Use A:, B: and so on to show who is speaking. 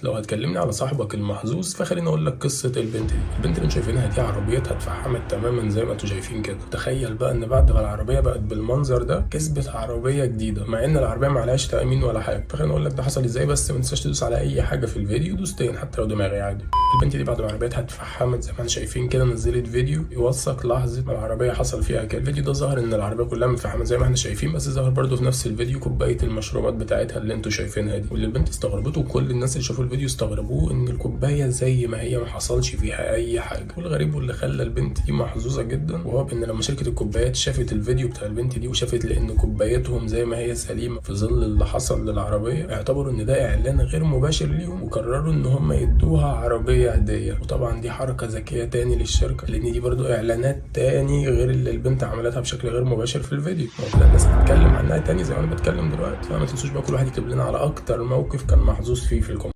A: لو هتكلمني على صاحبك المحظوظ فخليني اقول لك قصة البنت دي. البنت اللي انتوا شايفينها دي عربيتها اتفحمت تماما زي ما انتوا شايفين كده. تخيل بقى ان بعد ما العربية بقت بالمنظر ده كسبت عربية جديدة مع ان العربية ما عليهاش تامين ولا حاجة. فخليني اقول لك ده حصل ازاي، بس ما تنساش تدوس على اي حاجة في الفيديو دوستين حتى لو دماغي عادي. البنت دي بعد ما عربيتها اتفحمت زي ما احنا شايفين كده نزلت فيديو يوثق لحظة ما العربية حصل فيها كده. الفيديو ده ظهر ان العربية كلها متفحمه زي ما احنا شايفين، بس ظهر برده في نفس الفيديو كوباية المشروبات بتاعتها اللي انتوا شايفينها دي. واللي البنت استغربته وكل الناس اللي شافوا الفيديو استغربوه ان الكوباية زي ما هي ما حصلش فيها اي حاجة. والغريب واللي خلى البنت دي محظوظة جدا وهو بان لما شركة الكوبايات شافت الفيديو بتاع البنت دي وشافت لان كوبايتهم زي ما هي سليمة في ظل اللي حصل للعربية، اعتبروا ان ده اعلان غير مباشر ليهم وقرروا ان هم يدوها عربية هديه. وطبعا دي حركة ذكية تاني للشركة، لان دي برضو اعلانات تاني غير اللي البنت عملتها بشكل غير مباشر في الفيديو، وكده الناس تتكلم عنها تاني زي ما انا بتكلم دلوقتي. فما تنسوش بقى كل واحد يكتب لنا على اكتر موقف كان محظوظ فيه في ال comment.